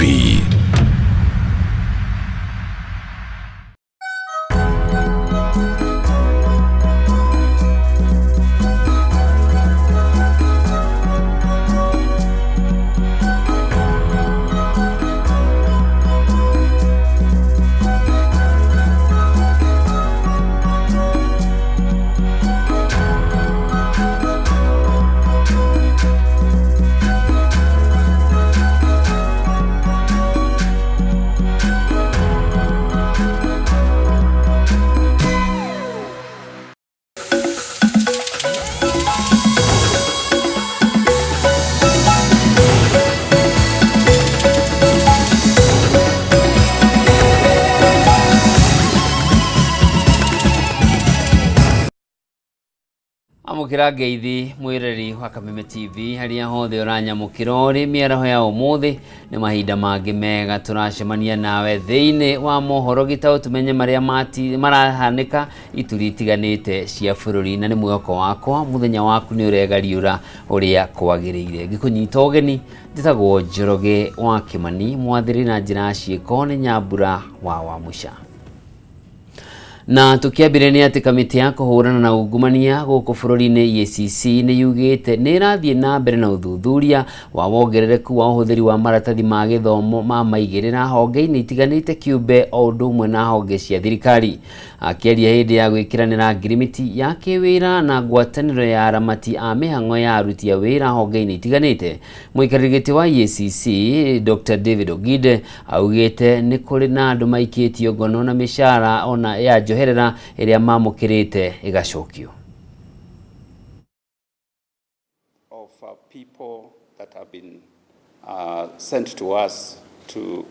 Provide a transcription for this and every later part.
TV. Amũkĩra ngeithi mwĩreri wa Kameme TV harĩa hothe ũranyamũkĩra ũrĩ mĩaraho ya ũmũthĩ. Nĩ mahinda mangĩ mega tũracemania nawe thĩinĩ wa mohoro gĩtaũ, tũmenye marĩa marahanĩka ituri itiganĩte cia bũrũri, na nĩ mwĩhoko wakwa mũthenya waku nĩ ũregariũra ũrĩa kwagĩrĩire. Ngĩkũnyita ũgeni, njĩtagwo Njoroge wa Kĩmani, mwathĩrĩ na njĩra ya ciĩko nĩ Nyambura wa Wamũca. Na tũkĩambĩrĩria nĩ atĩ kamĩtĩ ya kũhũrana na ungumania gũkũ bũrũri-inĩ EACC nĩ yugĩte nĩ ĩrathiĩ na mbere na ũthuthuria wa wongerereku wa ũhũthĩri wa maratathi ma gĩthomo ma maigĩrĩra honge-inĩ itiganĩte kĩũmbe o ũndũ ũmwe na honge cia thirikari. Akĩaria hĩndĩ ya gwĩkĩranĩra ngirimiti ya kĩwĩra na ngwatanĩro ya aramati a mĩhang'o ya aruti a wĩra honge-inĩ itiganĩte, mũikarĩri gĩtĩ wa EACC Dr. David Ogide augĩte nĩ kũrĩ na andũ maikĩtio ngono na mĩcara ona ya njoherera ĩrĩa mamũkĩrĩte ĩgacokio. Of people that have been sent to us to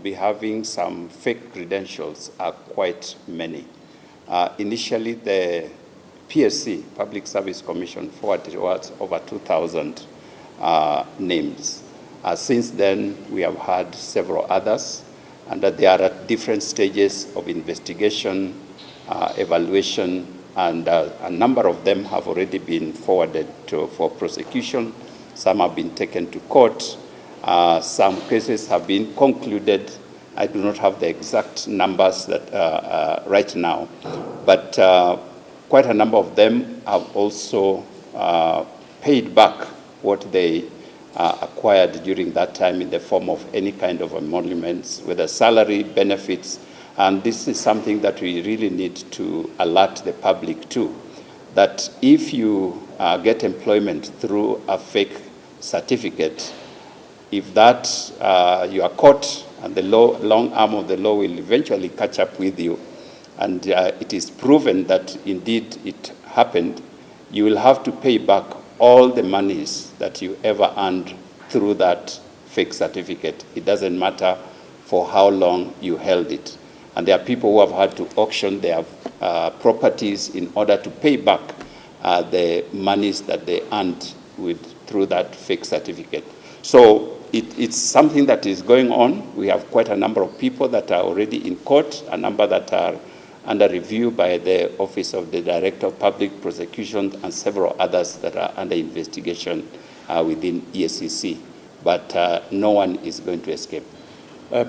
be having some fake credentials are quite many. Initially, the PSC, Public Service Commission, forwarded to us over 2,000 names. Since then, we have had several others, and that they are at different stages of investigation, evaluation, and a number of them have already been forwarded for prosecution. Some have been taken to court. Some cases have been concluded. I do not have the exact numbers that right now, but quite a number of them have also paid back what they acquired during that time in the form of any kind of emoluments, whether salary, benefits, and this is something that we really need to alert the public to, that if you get employment through a fake certificate, if that you are caught, and the long arm of the law will eventually catch up with you, and it is proven that indeed it happened, you will have to pay back all the monies that you ever earned through that fake certificate. It doesn't matter for how long you held it. And there are people who have had to auction their properties in order to pay back the monies that they earned through that fake certificate. So it's something that is going on. We have quite a number of people that are already in court, a number that are under review by the Office of the Director of Public Prosecution, and several others that are under investigation within EACC. But no one is going to escape.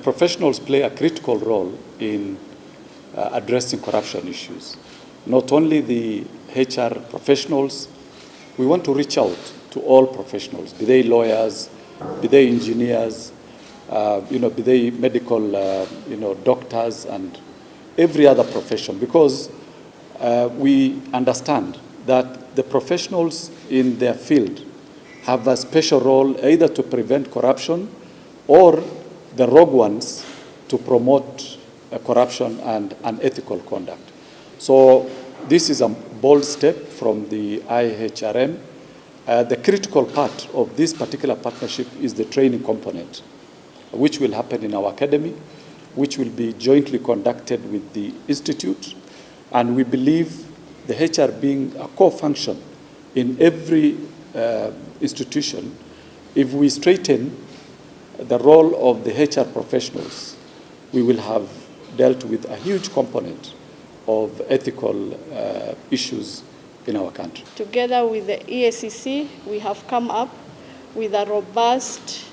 Professionals play a critical role in addressing corruption issues. Not only the HR professionals, we want to reach out to all professionals, be they lawyers, be they engineers, be they medical, doctors, and every other profession, because we understand that the professionals in their field have a special role either to prevent corruption or the rogue ones to promote corruption and unethical conduct. So this is a bold step from the IHRM. The critical part of this particular partnership is the training component, which will happen in our academy, which will be jointly conducted with the institute. And we believe the HR being a core function in every institution, if we straighten the role of the HR professionals, we will have dealt with a huge component of ethical issues in our country. Together with the EACC, we have come up with a robust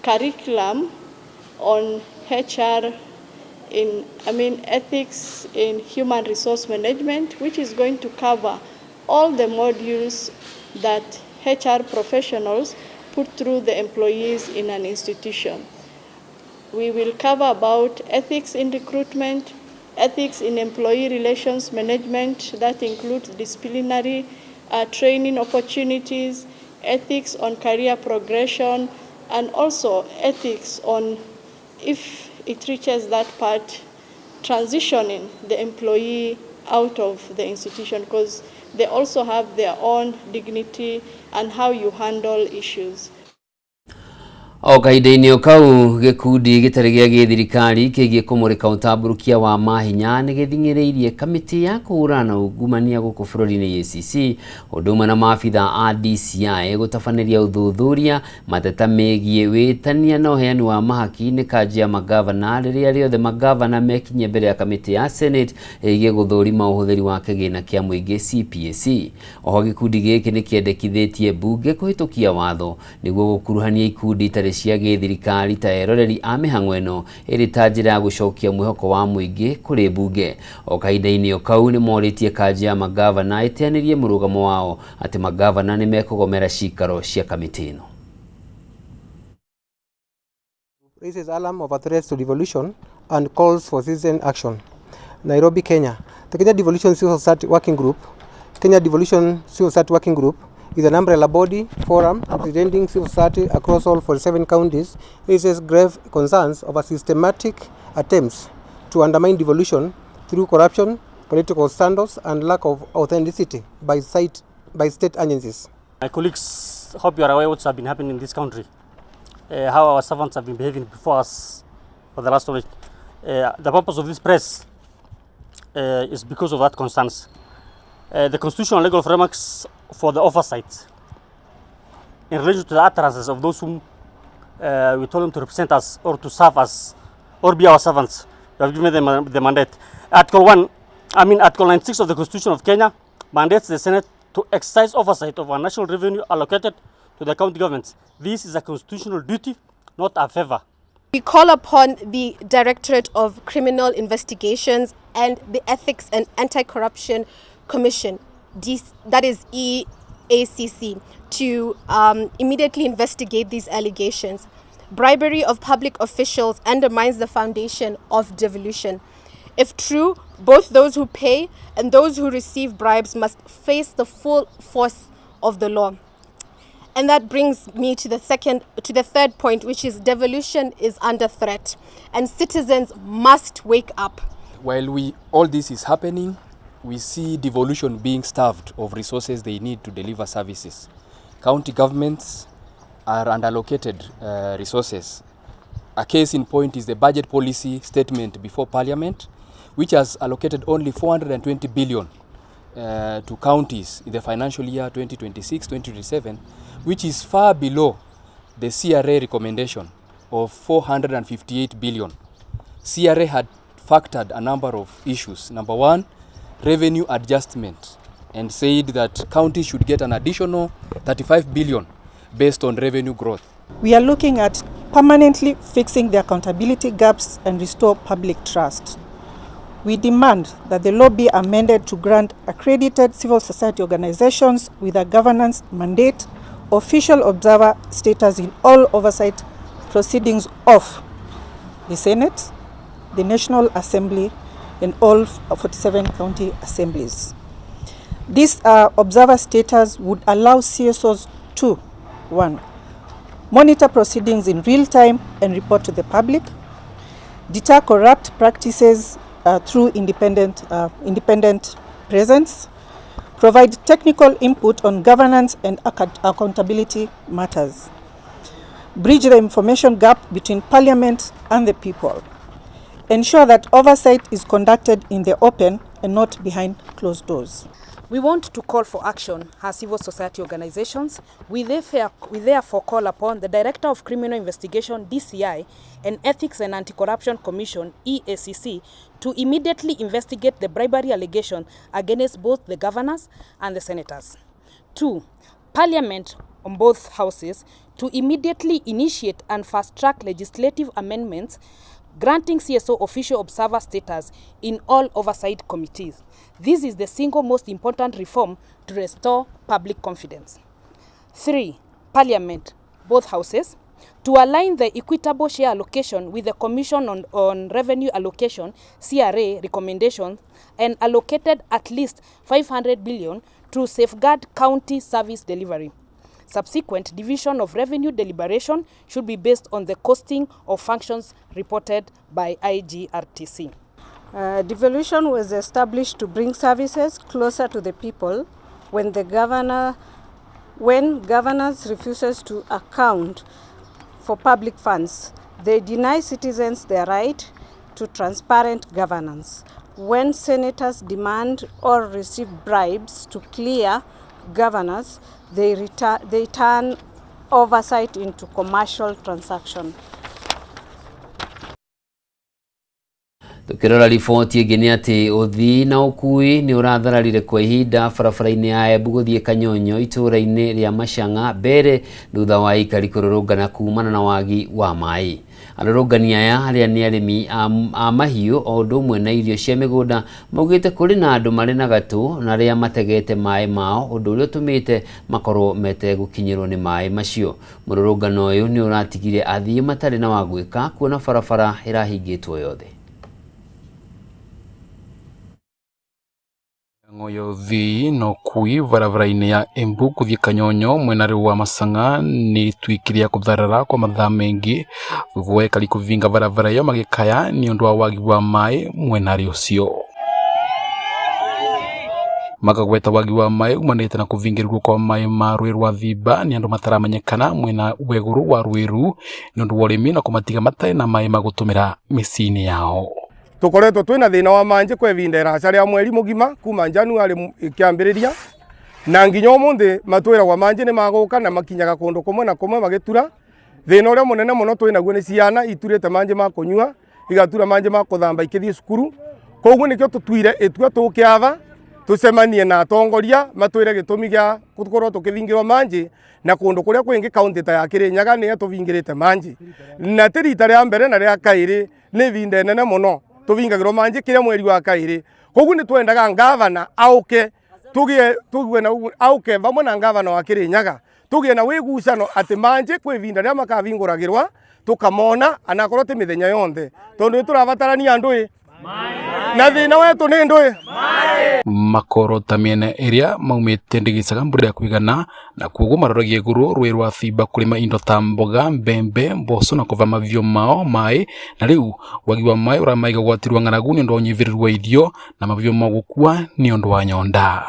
curriculum on HR in, I mean, ethics in human resource management, which is going to cover all the modules that HR professionals put through the employees in an institution. We will cover about ethics in recruitment, ethics in employee relations management, that includes disciplinary training opportunities, ethics on career progression, and also ethics on, if it reaches that part, transitioning the employee out of the institution, because they also have their own dignity and how you handle issues. O kahinda-inĩ o kau gĩkundi gĩtarĩ gĩa gĩthirikari kĩgiĩ kũmũrĩka ũtambũrũkia wa mahinya nĩ gĩthing'ĩrĩirie kamĩtĩ ya kũhũrana na ungumania gũkũ bũrũri-inĩ EACC ũndũ ũmwe na maabitha a DCI gũtabanĩria ũthuthuria mateta megiĩ wĩtania na ũheani wa mahaki nĩ kanjũ ya magavana rĩrĩa rĩothe magavana mekinyia mbere ya kamĩtĩ ya Senate ĩgiĩ gũthũrima ũhũthĩri wa kĩgĩna kĩa mũingĩ CPAC. Oho gĩkundi gĩkĩ nĩ kĩendekithĩtie mbunge kũhĩtũkia watho nĩguo gũkuruhania ikundi itarĩ cia gĩthirikari ta eroreri a mĩhang'o ĩno ĩrĩ ta njĩra ya gũcokia mwĩhoko wa mũingĩ kũrĩ mbunge. O kahinda-inĩ o kau nĩ morĩtie kanjũ ya magavana ĩteanĩrie mũrũgamo wao atĩ magavana nĩ mekũgomera cikaro cia kamĩtĩ ĩno. Raises alarm over threats to devolution and calls for citizen action. Nairobi, Kenya. The Kenya Devolution Civil Society Working Group, Kenya Devolution Civil Society Working Group is an umbrella body forum representing civil society across all 47 counties, raises grave concerns over systematic attempts to undermine devolution through corruption, political standoffs, and lack of authenticity by state agencies. My colleagues, hope you are aware what's been happening in this country, how our servants have been behaving before us for the last week. The purpose of this press is because of that concerns. The constitutional legal frameworks for the oversight in relation to the utterances of those whom we told them to represent us or to serve us or be our servants. We have given them the mandate. Article 96 of the Constitution of Kenya mandates the Senate to exercise oversight over national revenue allocated to the county governments. This is a constitutional duty, not a favor. We call upon the Directorate of Criminal Investigations and the Ethics and Anti-Corruption Commission, that is EACC, to immediately investigate these allegations. Bribery of public officials undermines the foundation of devolution. If true, both those who pay and those who receive bribes must face the full force of the law. And that brings me to the third point, which is devolution is under threat and citizens must wake up. While all this is happening, we see devolution being starved of resources they need to deliver services. County governments are underallocated resources. A case in point is the budget policy statement before Parliament, which has allocated only 420 billion to counties in the financial year 2026-2027, which is far below the CRA recommendation of 458 billion. CRA had factored a number of issues. Number one, revenue adjustment, and said that counties should get an additional 35 billion based on revenue growth. We are looking at permanently fixing the accountability gaps and restore public trust. We demand that the law be amended to grant accredited civil society organizations with a governance mandate, official observer status in all oversight proceedings of the Senate, the National Assembly, and all 47 county assemblies. This observer status would allow CSOs to, 1, monitor proceedings in real time and report to the public, deter corrupt practices through independent presence, provide technical input on governance and accountability matters, bridge the information gap between Parliament and the people, ensure that oversight is conducted in the open and not behind closed doors. We want to call for action as civil society organizations. We therefore call upon the Director of Criminal Investigation, DCI, and Ethics and Anti-Corruption Commission, EACC, to immediately investigate the bribery allegation against both the governors and the senators. 2, Parliament on both houses to immediately initiate and fast-track legislative amendments granting CSO official observer status in all oversight committees. This is the single most important reform to restore public confidence. 3, Parliament, both houses, to align the equitable share allocation with the Commission on Revenue Allocation, CRA, recommendations, and allocated at least 500 billion to safeguard county service delivery. Subsequent division of revenue deliberation should be based on the costing of functions reported by IGRTC. Devolution was established to bring services closer to the people. When the governor, when governors refuses to account for public funds, they deny citizens their right to transparent governance. When senators demand or receive bribes to clear governors, they turn oversight into commercial transaction. Tukirora riboti ĩngĩ nĩ atĩ ũthii na ũkui nĩ ũrathararire kwa ihinda barabara-inĩ ya Embu gũthiĩ Kanyonyo itũũra-inĩ rĩa Machang'a mbere thutha wa aikari kũrũrũngana kumana na wagi wa maĩ. Arũrũngani aya arĩa nĩ arĩmi a mahiũ o ũndũ ũmwe na irio cia mĩgũnda maugĩte kũrĩ na andũ marĩ na gatũ na arĩa mategete maĩ mao ũndũ ũrĩa ũtũmĩte makorwo metegũkinyĩrwo nĩ maĩ macio. Mũrũrũngano ũyũ nĩ ũratigire athii matarĩ na wa gwĩka kuona barabara ĩrahingĩtwo yothe. Ng'oyo thii na ũkui barabara-inĩ ya Embu gũthiĩ Kanyonyo mwena rĩu wa Machang'a nĩ ituĩkire ya kũtharara kwa mathaa maingĩ thutha wa aikari kũvinga barabara ĩyo magĩkaya nĩ ũndũ wa wagi wa maĩ mwena ũcio. Makagweta wagi wa maĩ umanĩte na kũvingĩrĩrwo kwa maĩ ma rũĩ rwa Thimba nĩ andũ mataramenyekana mwena wa igũrũ wa rũĩ rũu nĩ ũndũ wa ũrĩmi na kũmatiga matarĩ na maĩ ma gũtũmĩra mĩciĩ-inĩ yao. Tukoretwo twina thina wa manji kwa ivinda iraca ria mweri mugima kuma January ikiambiriria na nginya umuthi matwiragwa manji ni maguka na makinyaga kundu kumwe na kumwe magitura. Thina uria munene muno twinaguo ni ciana iturite manji ma kunyua igatura manji ma kuthamba ikithie cukuru. Koguo nikio tutuire itua tukiatha tucemanie na atongoria matwire gitumi gia gukorwo tukivingirwo manji na kundu kuria kwingi kaunti ta ya Kirinyaga ni tuvingirite manji na ti rita ria mbere na ria kairi ni ivinda nene muno tuvingagirwo manji kiria mweri wa kairi. Koguo ni twendaga ngavana auke tugie tugue na auke vamwe na ngavana wa Kirinyaga tugie na wigucano ati manji kwi ivinda ria makavinguragirwa tukamona anakorwo ti mithenya yonthe tondu turabatarania andu na thina wetu ni ndui. Makoro ta mĩena ĩrĩa maumĩte ndĩgĩcaga mbura ya kũigana na koguo maroragia igũrũ rũĩ rwa Thimba kũrĩma indo ta mboga, mbembe, mboco na kũva mahiũ mao maĩ na rĩu wagi wa maĩ ũramaiga ũgwati rwa ng'aragu nĩ ũndũ wa ũnyihĩrĩru wa irio na mahiũ mao gũkua nĩ ũndũ wa nyonda.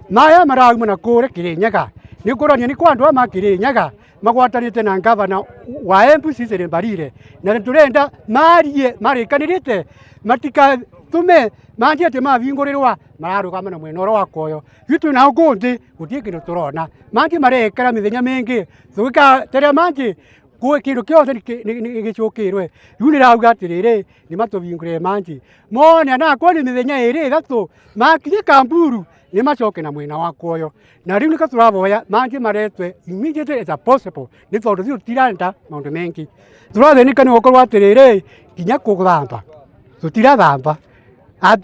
Maya marauma na kũrĩa Kirinyaga nĩ kũronania nĩ kwa andũ a ma Kirinyaga magwatanĩte na ngavana wa Embu Cecily Mbarire na nĩtũrenda marie marĩkanĩrĩte matikatũme manji atĩ mavingũrĩrwa mararũgama na mwena ũrĩa wa koyo. Ithuĩ twĩ nao kũu nthĩ gũtirĩ kĩndũ tũrona. Manji marekera mĩthenya mĩingĩ tũgĩkaterea manji kwĩ kĩndũ kĩothe nĩ gĩcũkĩrwe. Rĩu nĩrauga atĩrĩrĩ nĩ matũvingũrĩre manji mone anakorwo nĩ mĩthenya ĩrĩ ĩthatũ makinye Kamburu nĩ macoke na mwena wa koyo. Na rĩu nĩkĩo tũravoya manji maretwe immediately as possible nĩ tondũ ithuĩ tũtirenda maũndũ maingĩ. Tũrathĩnĩka nĩ gũkorwo atĩrĩrĩ nginya kũthamba tũtirathamba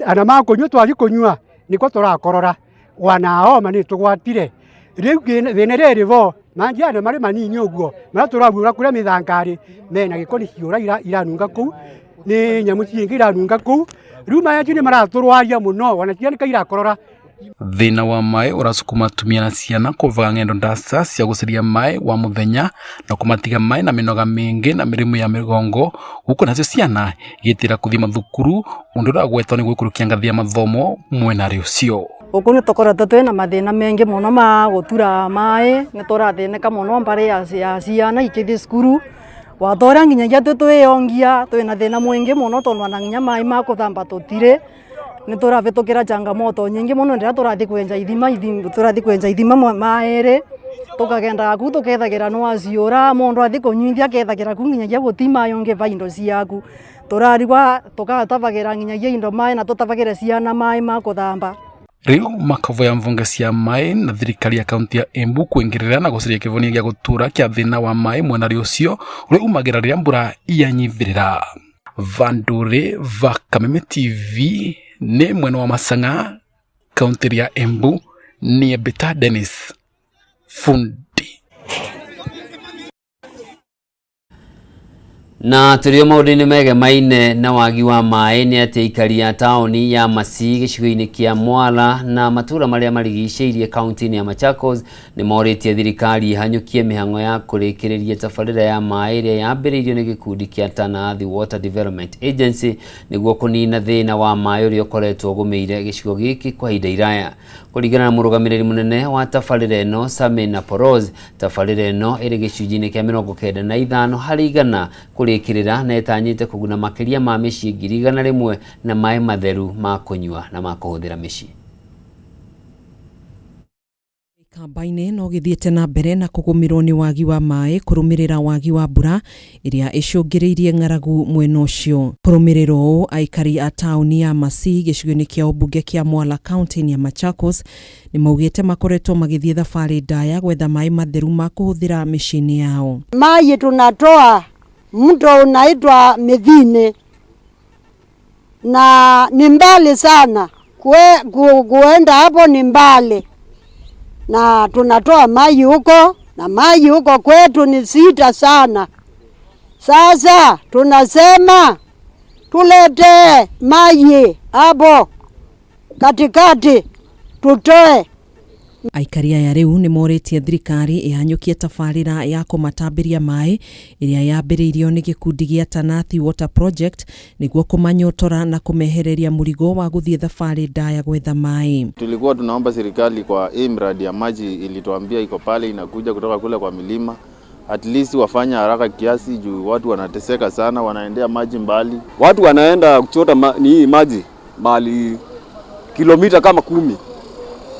ana makũnyua twathiĩ kũnyua nĩkwo tũrakorora wana homa nĩ tũgwatire. Rĩu thĩna ĩrĩa ĩrĩ bo manji aya marĩ manini ũguo marĩa tũrabuũra kũrĩa mĩthangarĩ mena gĩko nĩ ciũra iranunga kũu nĩ nyamũ ciingĩ iranunga kũu rĩu manji nĩ maratũrwaria mũno ona ciana nĩka irakorora. Thĩna wa maĩ ũracukuma atumia na ciana kũvaga ng'endo ndaca cia gũcaria maĩ wa mũthenya na kũmatiga maĩ na mĩnoga mĩingĩ na mĩrimũ ya mĩgongo gũkũ nacio ciana igĩtĩra kũthiĩ mathukuru ũndũ ũragwetwo nĩ gũikũrũkia ngathĩ ya mathomo mwena ũcio. Gũkũ nĩ tũkoretwo twĩna mathĩna maingĩ mũno ma gũtura maĩ nĩ tũrathĩnĩka mũno mbarĩ ya ciana ikĩthiĩ cukuru watũra nginyagia twĩ twĩyongia twĩna thĩna mũingĩ mũno tondũ ona nginya maĩ ma kũthamba tũtirĩ. Nĩ tũravĩtũkĩra changamoto nyingĩ mũno rĩrĩa tũrathiĩ kwenja ithima tũrathiĩ kwenja ithima maĩrĩ tũkagendaga kuu tũkethagĩra nĩ waciũra mũndũ athiĩ kũnyuithia akethagĩra kuu nginyagia gũti maĩ ũngĩva indo ciaku tũrarigwa tũgatavagĩra nginyagia indo maĩ na tũtavagĩre ciana maĩ ma kũthamba. Riu makavoya mvunge cia mai na thirikari ya kaunti ya Embu kuingirira na gucaria kivonia gia gutura kia thina wa mai mwenari ucio uria umagira riria mbura yanyithirira. Vanduri va Kameme TV ni mwena wa Masanga, kaunti ya Embu. Ni Beta Dennis Fundi. Na tũrĩ o maũndũ-inĩ megemaine na wagi wa maĩ nĩ atĩ aikari a taũni ya Masii gĩcigo-inĩ kĩa Mwala na matũũra marĩa marigicĩirie kaunti-inĩ ya Machakos nĩ morĩtie thirikari ĩhanyũkie mĩhang'o ya kũrĩkĩrĩria tabarĩra ya maĩ ĩrĩa yambĩrĩirio nĩ gĩkundi kĩa Tana Athi Water Development Agency nĩguo kũnina thĩna wa maĩ ũrĩa ũkoretwo ũgũmĩire gĩcigo gĩkĩ kwa ihinda iraya. Kũringana na mũrũgamĩrĩri mũnene wa tabarĩra ĩno Samina Poroz, tabarĩra ĩno ĩrĩ gĩcunjĩ-inĩ kĩa 95% kũrĩkĩrĩra na ĩtanyĩte kũguna makĩria ma mĩciĩ 100,000 na maĩ matheru ma kũnyua na ma kũhũthĩra mĩciĩ. Kamba-inĩ no gĩthiĩte na mbere na kũgũmĩrwo nĩ wagi wa maĩ kũrũmĩrĩra wagi wa mbura ĩrĩa ĩcũngĩrĩirie ng'aragu mwena ũcio. Kũrũmĩrĩra ũũ, aikari a taũni ya Masii gĩcigo-inĩ kĩa ũmbunge kĩa Mwala kaunti-inĩ ya Machakos nĩ maugĩte makoretwo magĩthiĩ thabarĩ ndaya gwetha maĩ matheru ma kũhũthĩra mĩciĩ-inĩ yao. Maji tunatoa mto unaitwa Mithini na ni mbali sana kuenda hapo ni mbali, na tunatoa maji huko na maji huko kwetu ni sita sana. Sasa tunasema tulete maji hapo katikati tutoe. Aikari aya rĩu nĩ morĩtie thirikari ĩhanyũkie tabarĩra ya kũmatambĩria maĩ ĩrĩa yambĩrĩirio nĩ gĩkundi gĩa Tanathi Water Project nĩguo kũmanyotora na kũmehereria mũrigo wa gũthiĩ thabarĩ ndaya gwetha maĩ. Tulikuwa tunaomba serikali kwa hii mradi ya maji, ilituambia iko pale inakuja kutoka kule kwa milima, at least wafanya haraka kiasi juu watu wanateseka sana, wanaendea maji mbali. Watu wanaenda kuchota maji mahali kilomita kama 10.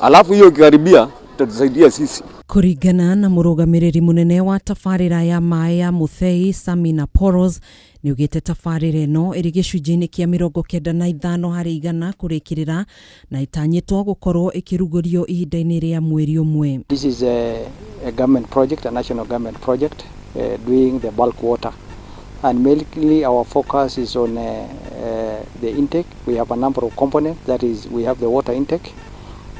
Alafu hiyo ikikaribia itatusaidia sisi. Kũringana na mũrũgamĩrĩri mũnene wa tabarĩra ya maĩ ya Muthei Samina Poros nĩugĩte tabarĩra ĩno ĩrĩ gĩcunjĩ-inĩ kĩa 95% kũrĩkĩrĩra na ĩtanyĩtwo gũkorwo ĩkĩrugũrio ihinda-inĩ rĩa mweri ũmwe. This is a government project, a national government project doing the bulk water. And mainly our focus is on the intake. We have a number of components, that is, we have the water intake.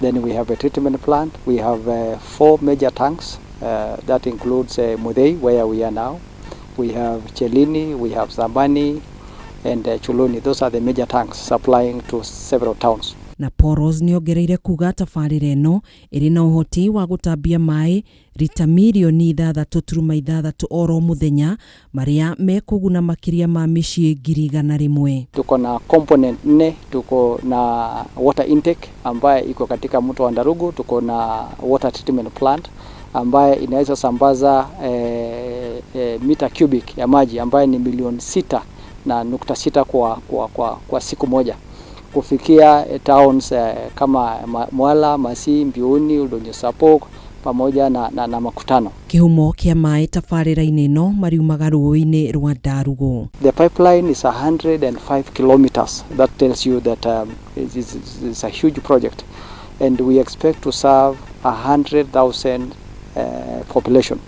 Then we have a treatment plant. We have 4 major tanks. That includes Muthei, where we are now. We have Chelini, we have Zambani, and Chuluni. Those are the major tanks supplying to several towns. Na Poros nĩongereire kuga tabarĩra ĩno ĩrĩ na ũhoti wa gũtambia maĩ rita mirioni 6.6 oro mũthenya marĩa mekũguna makĩria ma mĩciĩ 100,000. Tuko na component 4, tuko na water intake ambaye iko katika mto wa Ndarugu, tuko na water treatment plant ambaye inaweza sambaza mita cubic ya maji ambaye ni milioni 6.6 kwa siku moja kufikia towns kama Mwala, Masii, Mbiuni, Oldonyo Sapok pamoja na Makutano. Kĩhumo kĩa maĩ tabarĩra-inĩ ĩno mariumaga rũĩ-inĩ rwa Ndarugu. The pipeline is 105 kilometers. That tells you that it's a huge project, and we expect to serve 100,000 population.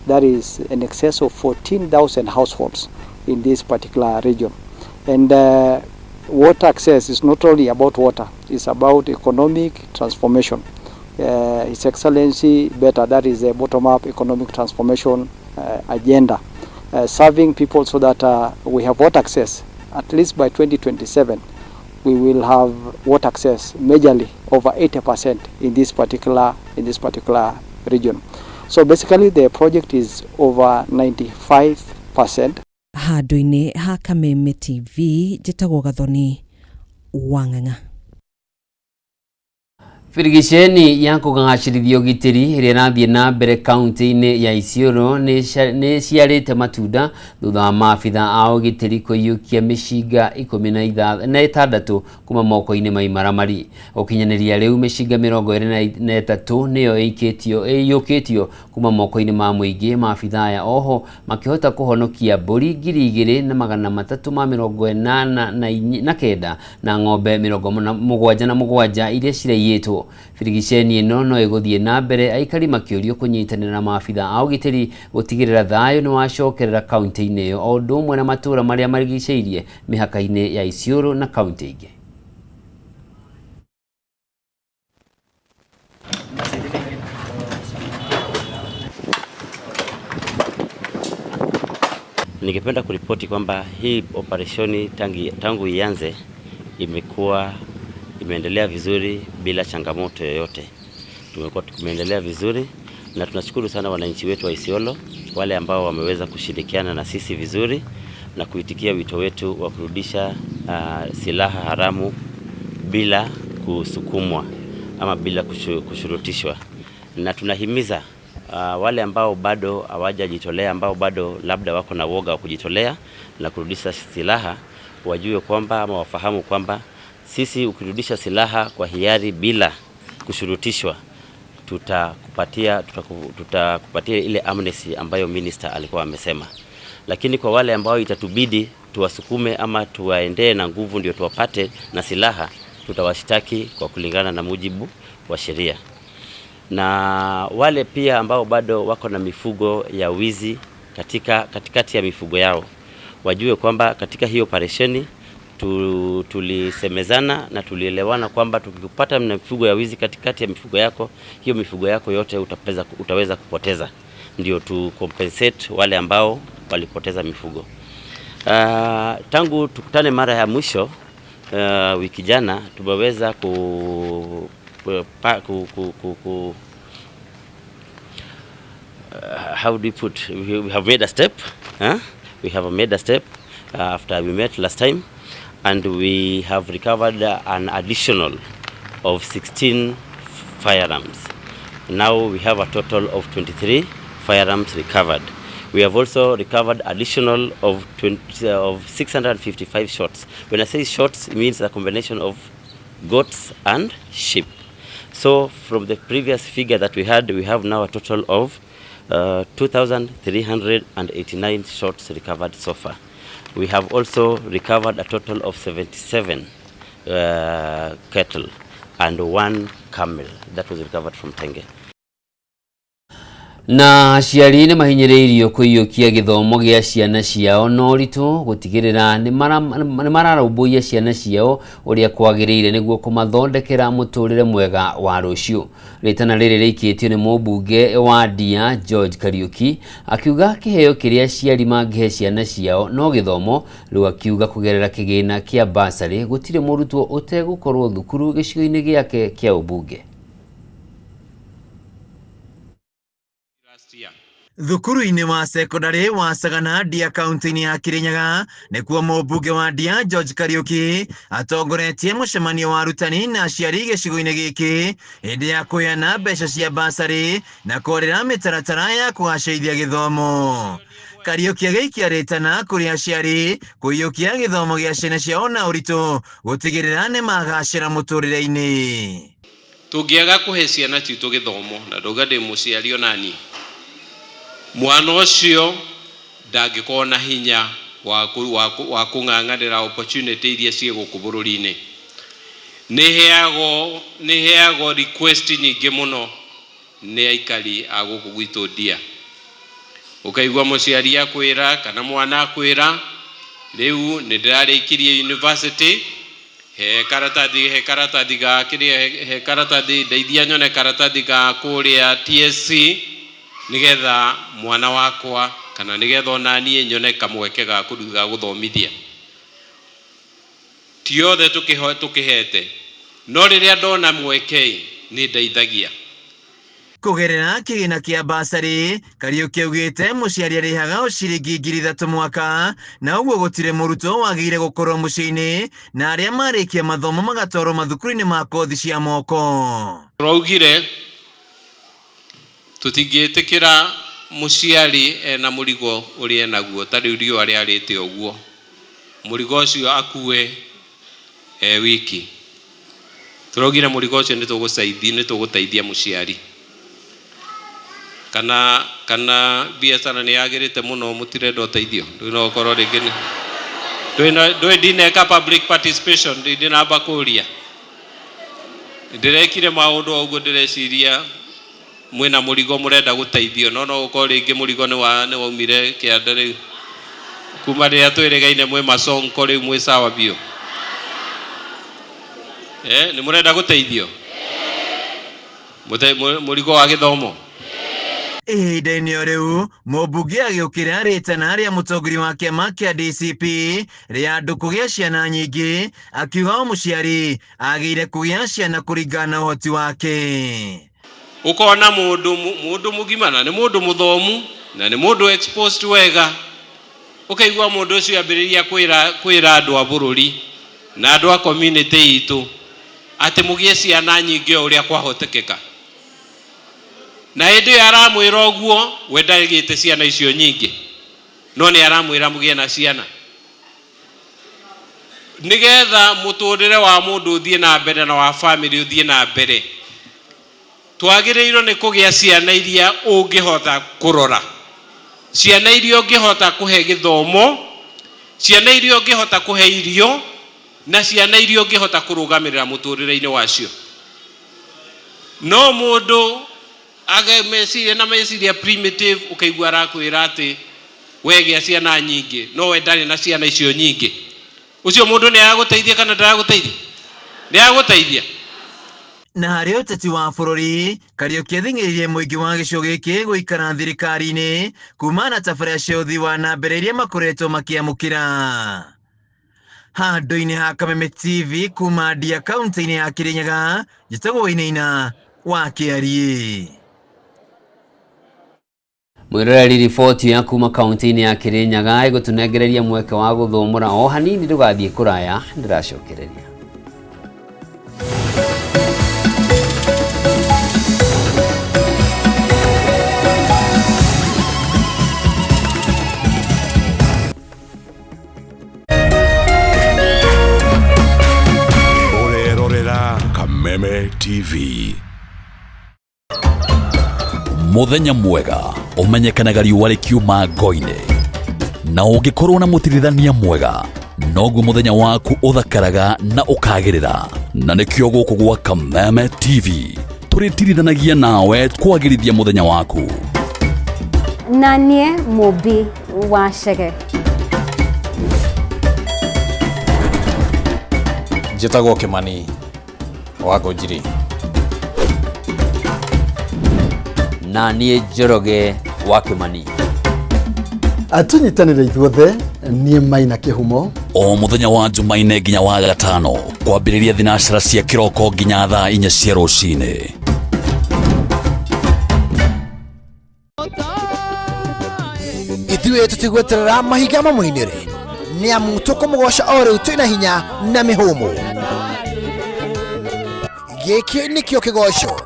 That is in excess of 14,000 households in this particular region. And water access is not only about water, it's about economic transformation. His Excellency Better, that is a bottom-up economic transformation agenda, serving people so that we have water access. At least by 2027, we will have water access majorly over 80% in this particular region. So basically the project is over 95%. Handũ-inĩ ha Kameme TV njĩtagwo Gathoni Wang'ang'a. Birigiceni ya kũgacĩrithia ũgitĩri ĩrĩa ĩrathiĩ na mbere kaunti-inĩ ya Isiolo nĩ ĩciarĩte matunda thutha wa maabitha a ũgitĩri kũiyũkia mĩcinga 16 kuma moko-inĩ ma imaramari. Gũkinyanĩria rĩu mĩcinga 23 nĩyo ĩiyũkĩtio kuma moko-inĩ ma mũingĩ. Maabitha aya oho makĩhota kũhonokia mbũri 2389 na ng'ombe 77 iria ciraiyĩtwo. Birigiceni ĩno no ĩgũthiĩ na mbere aikari makĩũrio kũnyitanĩra na maabitha a ũgitĩri gũtigĩrĩra thayũ nĩwacokerera kaunti-inĩ ĩyo o ũndũ ũmwe na matũũra marĩa marigicĩirie mĩhaka-inĩ ya Isiolo na kaunti ingĩ. Ningependa kuripoti kwamba hii operesheni tangu ianze imekuwa imeendelea vizuri bila changamoto yoyote. Tumekuwa tumeendelea vizuri na tunashukuru sana wananchi wetu wa Isiolo, wale ambao wameweza kushirikiana na sisi vizuri na kuitikia wito wetu wa kurudisha silaha haramu bila kusukumwa ama bila kushurutishwa. Na tunahimiza wale ambao bado hawajajitolea, ambao bado labda wako na woga wa kujitolea na kurudisha silaha, wajue kwamba ama wafahamu kwamba sisi ukirudisha silaha kwa hiari bila kushurutishwa, tutakupatia ile amnesty ambayo minister alikuwa amesema. Lakini kwa wale ambao itatubidi tuwasukume ama tuwaendee na nguvu ndio tuwapate na silaha, tutawashtaki kwa kulingana na mujibu wa sheria. Na wale pia ambao bado wako na mifugo ya wizi katikati ya mifugo yao, wajue kwamba katika hiyo operesheni tulisemezana na tulielewana kwamba tukikupata na mifugo ya wizi katikati ya mifugo yako, hiyo mifugo yako yote utaweza kupoteza. Ndio tu compensate wale ambao walipoteza mifugo. Tangu tukutane mara ya mwisho wiki jana, tumeweza how do you put, we have made a step, huh? We have made a step after we met last time, and we have recovered an additional of 16 firearms. Now we have a total of 23 firearms recovered. We have also recovered additional of 655 shots. When I say shots, it means a combination of goats and sheep. So from the previous figure that we had, we have now a total of 2,389 shots recovered so far. We have also recovered a total of 77 cattle and 1 camel that was recovered from Tenge. Na aciari nĩ mahinyĩrĩirio kũiyũkia gĩthomo gĩa ciana ciao na ũritũ gũtigĩrĩra nĩ mararũmbũiya ciana ciao ũrĩa kwagĩrĩire nĩguo kũmathondekera mũtũrĩre mwega wa rũciũ. Rĩtana rĩrĩ rĩikĩtio nĩ mũmbunge wa Ndia George Kariuki akiuga kĩheo kĩrĩa aciari mangĩhe ciana ciao no gĩthomo. Rĩu akiuga kũgerera kĩgĩna kĩa bursary gũtirĩ mũrutwo ũtegũkorwo thukuru gĩcigo-inĩ gĩake kĩa ũmbunge. Thukuru-inĩ wa sekondari wa Sagana Ndia kaunti-inĩ ya Kirinyaga nĩkuo mũmbunge wa Ndia George Kariuki atongoretie mũcemanio wa arutani na aciari gĩcigo-inĩ gĩkĩ hĩndĩ ya kũheana mbeca cia basarĩ na kwarĩra mĩtaratara ya kũgacĩrithia gĩthomo. Kariuki agĩikia rĩtana kũrĩ aciari kũiyũkia gĩthomo gĩa ciana ciao na ũritũ gũtigĩrĩra nĩ magacĩra mũtũrĩre-inĩ. Tũngĩaga kũhe ciana citũ gĩthomo na ndauga ndĩ mũciari onani, mwana ũcio ndangĩkorwo na hinya wa kũng'ang'anĩra opportunity iria ciĩ gũkũ bũrũri-inĩ. Nĩ heagwo request nyingĩ mũno nĩ aikari a gũkũ gwitũ Ndia. Ũkaigua mũciari akwĩra kana mwana akwĩra rĩu nĩ ndĩrarĩkirie university, he karatathi ga kĩrĩa, he karatathi ndeithia nyone karatathi ga kũrĩa TSC nigetha mwana wakwa kana nigetha ona niĩ nyone kamweke ga gũthomithia. Ti othe tũkĩhete, no rĩrĩa ndona mweke nĩ ndeithagia. Kũgerera kĩgĩna kĩa basarĩ, Kariuki augĩte mũciari arĩhaga o ciringi 3,000 mwaka, na ũguo gũtirĩ mũrutwo wagĩrĩire gũkorwo mũciĩ-inĩ, na arĩa marĩkia mathomo magatwarwo mathukuru-inĩ ma kothi cia moko. Tũraugire tũtingĩtĩkĩra mũciari ena mũrigo ũrĩa enaguo, ta rĩu riũa rĩarĩte ũguo, mũrigo ũcio akue e wiki. Tũraugire mũrigo ũcio nĩ tũgũteithia mũciari. Kana biacara nĩ yagĩrĩte mũno mũtirenda ũteithio, rĩu no ũkorwo rĩngĩ nĩ ndũĩ ndineka public participation, ndinamba kũria. Ndĩrekire maũndũ o ũguo ndĩreciria mwĩna mũrigo mũrenda gũteithio, no no ũkorwo rĩngĩ mũrigo nĩ waumire kĩanda rĩu. Kuma rĩrĩa twĩrĩgaine mwĩ masonko rĩu mwĩ sawa biũ. Nĩ mũrenda gũteithio? Mũrigo wa gĩthomo? Ihinda-inĩ o rĩu, mũmbunge agĩũkĩra rĩtana rĩa mũtongoria wa kĩama kĩa DCP rĩa andũ kũgĩa ciana nyingĩ, akiuga o mũciari agĩrĩire kũgĩa ciana kũringana na ũhoti wake. Ũkona mũndũ mũgima na nĩ mũndũ mũthomu na nĩ mũndũ exposed wega, ũkaigua mũndũ ũcio ambĩrĩria kwĩra andũ a bũrũri na andũ a community itũ atĩ mũgĩe ciana nyingĩ o ũrĩa kwahotekeka. Na hĩndĩ ĩyo aramwĩra ũguo, we ndagĩte ciana icio nyingĩ, no nĩ aramwĩra mũgĩe na ciana nĩgetha mũtũrĩre wa mũndũ ũthiĩ na mbere na wa family ũthiĩ na mbere. Twagĩrĩirwo nĩ kũgĩa ciana iria ũngĩhota kũrora, ciana iria ũngĩhota kũhe gĩthomo, ciana iria ũngĩhota kũhe irio, na ciana iria ũngĩhota kũrũgamĩrĩra mũtũrĩre-inĩ wacio. No mũndũ age meciria na meciria primitive, ũkaigua arakwĩra atĩ we gĩa ciana nyingĩ, no we ndarĩ na ciana icio nyingĩ. Ũcio mũndũ nĩ aragũteithia kana ndaragũteithia? Nĩ aragũteithia. Na harĩ ũteti wa bũrũri, Kariuki athing'ĩrĩirie mũingĩ wa gĩcigo gĩkĩ gũikara thirikari-inĩ kumana na tabarĩra cia ũthii wa na mbere iria makoretwo makĩamũkĩra. Handũ-inĩ ha Kameme TV kuma Ndia kaunti-inĩ ya Kirinyaga, njĩtagwo Wainaina wa Kĩariĩ. Mwĩroreri, riboti ya kuma kaunti-inĩ ya Kirinyaga ĩgũtũnengereria mweke wa gũthũmũra o hanini, ndũgathiĩ kũraya, ndĩracokereria. Ũrerorera Kameme TV. Mũthenya mwega ũmenyekanaga riũa rĩkiuma ngo-inĩ, na ũngĩkorwo na mũtirithania mwega noguo mũthenya waku ũthakaraga na ũkagĩrĩra. Na nĩkĩo gũkũ gwa Kameme TV tũrĩtirithanagia nawe kwagĩrithia mũthenya waku. Na niĩ Mũmbi wa Chege. Njĩtagwo Kĩmani wa Ngũnjiri. Na niĩ Njoroge wa Kĩmani. Tũnyitanĩre ithuothe, niĩ Maina Kĩhumo. O mũthenya wa Jumaine nginya wa Gatano, kwambĩrĩria thinacara cia kĩroko nginya thaa 4 cia rũcinĩ. Ithuĩ tũtigweterera mahinga mamũinĩre, nĩ amu tũkũmũgoca o rĩu twĩna hinya na mĩhũmũ. Gĩkĩ nĩkĩo kĩgoco.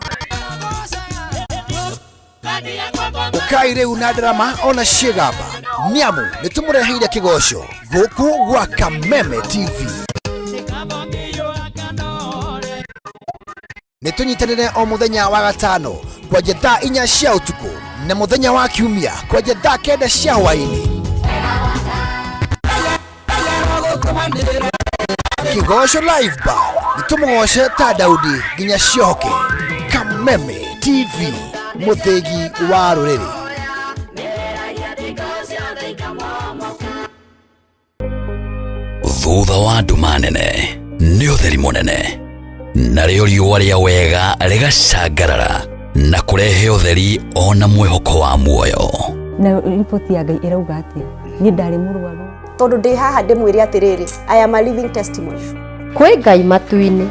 Ũkai rĩu na ndarama ona ciĩgamba, nĩ amu nĩ tũmũreheire kĩgoco gũkũ gwa Kameme TV. Nĩ tũnyitanĩre o mũthenya wa Gatano kwanja thaa 4 cia ũtukũ na mũthenya wa Kiumia kwanja thaa 9 cia hwaĩ-inĩ. Kĩgoco Live Band, nĩ tũmũgoce ta Daudi nginya ciohoke. Kameme TV, mũthĩgi wa rũrĩrĩ. Thutha wa nduma nene nĩ ũtheri mũnene, narĩo riũa rĩa wega rĩgacangarara na kũrehe ũtheri ona mwĩhoko wa muoyo. Na riboti ya Ngai ĩrauga atĩa? Niĩ ndarĩ mũrwaru. Tondũ ndĩ haha ndĩmwĩre atĩrĩrĩ, I am a living testimony. Kwĩ Ngai matu-inĩ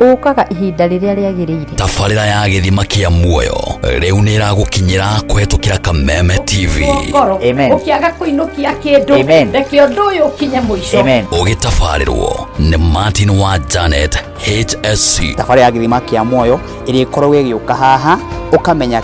Ũkaga ihinda rĩrĩa rĩagĩrĩire. Tabarĩra ya gĩthima kĩa muoyo rĩu nĩ ĩragũkinyĩra kũhetũkĩra Kameme TV. Ngoro ũkĩaga kũinũkia kĩndũ, reke ũndũ ũyũ ũkinye mũico. Ũgĩtabarĩrwo nĩ Martin wa Janet HSC. Thabarĩ ya gĩthima kĩa muoyo ĩrĩkoragwo ĩgĩũka haha ũkamenya.